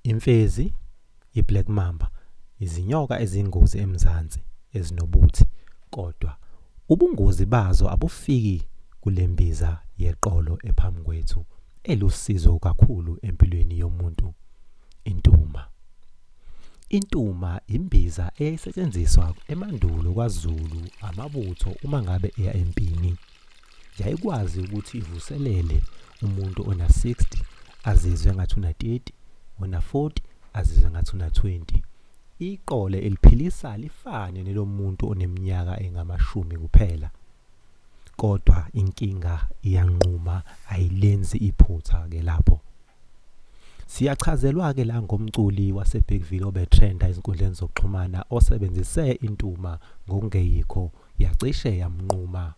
Imfezi, i-black mamba, izinyoka ezingozi eMzansi ezinobuthi kodwa ubungozi bazo abufiki kule mbiza yeqolo ephambi kwethu elusizo kakhulu empilweni yomuntu, intuma. Intuma imbiza eyayisetshenziswa emandulo kwaZulu amabutho uma ngabe eya empini. Yayikwazi ukuthi ivuselele umuntu ona-60 azizwe engathi una-30, ona-40 azizwe engathi una-20. Iqole eliphilisa lifane nelomuntu oneminyaka engamashumi kuphela. Kodwa inkinga iyanquma ayilenzi iphutha-ke lapho. Siyachazelwa-ke la ngomculi waseBergville obetrenda ezinkundleni zokuxhumana osebenzise intuma ngokungeyikho yacishe yamnquma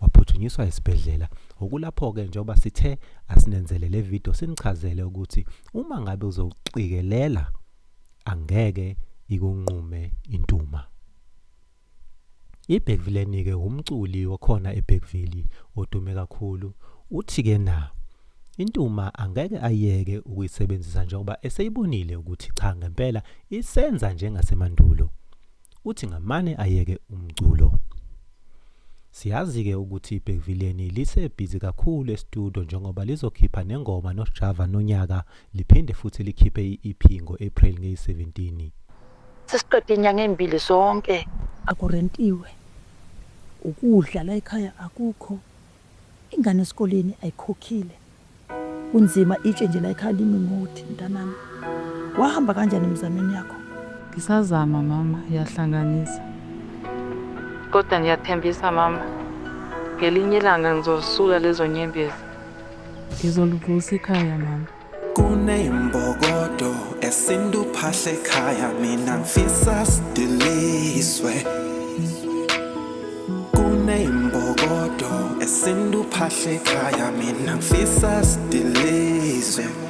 waphuthunyiswa esibhedlela. Okulapho-ke njengoba sithe asinenzele le video sinichazele ukuthi uma ngabe uzoqikelela angeke ikunqume intuma. IBergvilleni-ke wumculi wakhona eBergville odume kakhulu. Uthi-ke na intuma angeke ayeke ukuyisebenzisa njengoba eseyibonile ukuthi cha ngempela isenza njengasemandulo. Uthi ngamane ayeke umculo. Siyazi-ke ukuthi iBergvilleni lisebhizi kakhulu estudio njengoba lizokhipha nengoma noSjava nonyaka liphinde futhi likhiphe i-EP ngo-April ngeyi-17. Sesiqede inyanga embili sonke. Akurentiwe, ukudla la ekhaya akukho, ingane esikoleni ayikhokhile. Kunzima itshe nje la ekhaya limi ngothi mntanami. Wahamba kanjani emizameni yakho? Ngisazama mama, ngiyahlanganisa. Kodwa ngiyathembisa mama, ngelinye ilanga ngizozisula lezo nyembezi. Ngizolivusa ikhaya mama. Kunembokodo esintu phahle ekhaya mina ngifisa sidiliswe. Kunembokodo esintu phahle ekhaya mina ngifisa sidiliswe.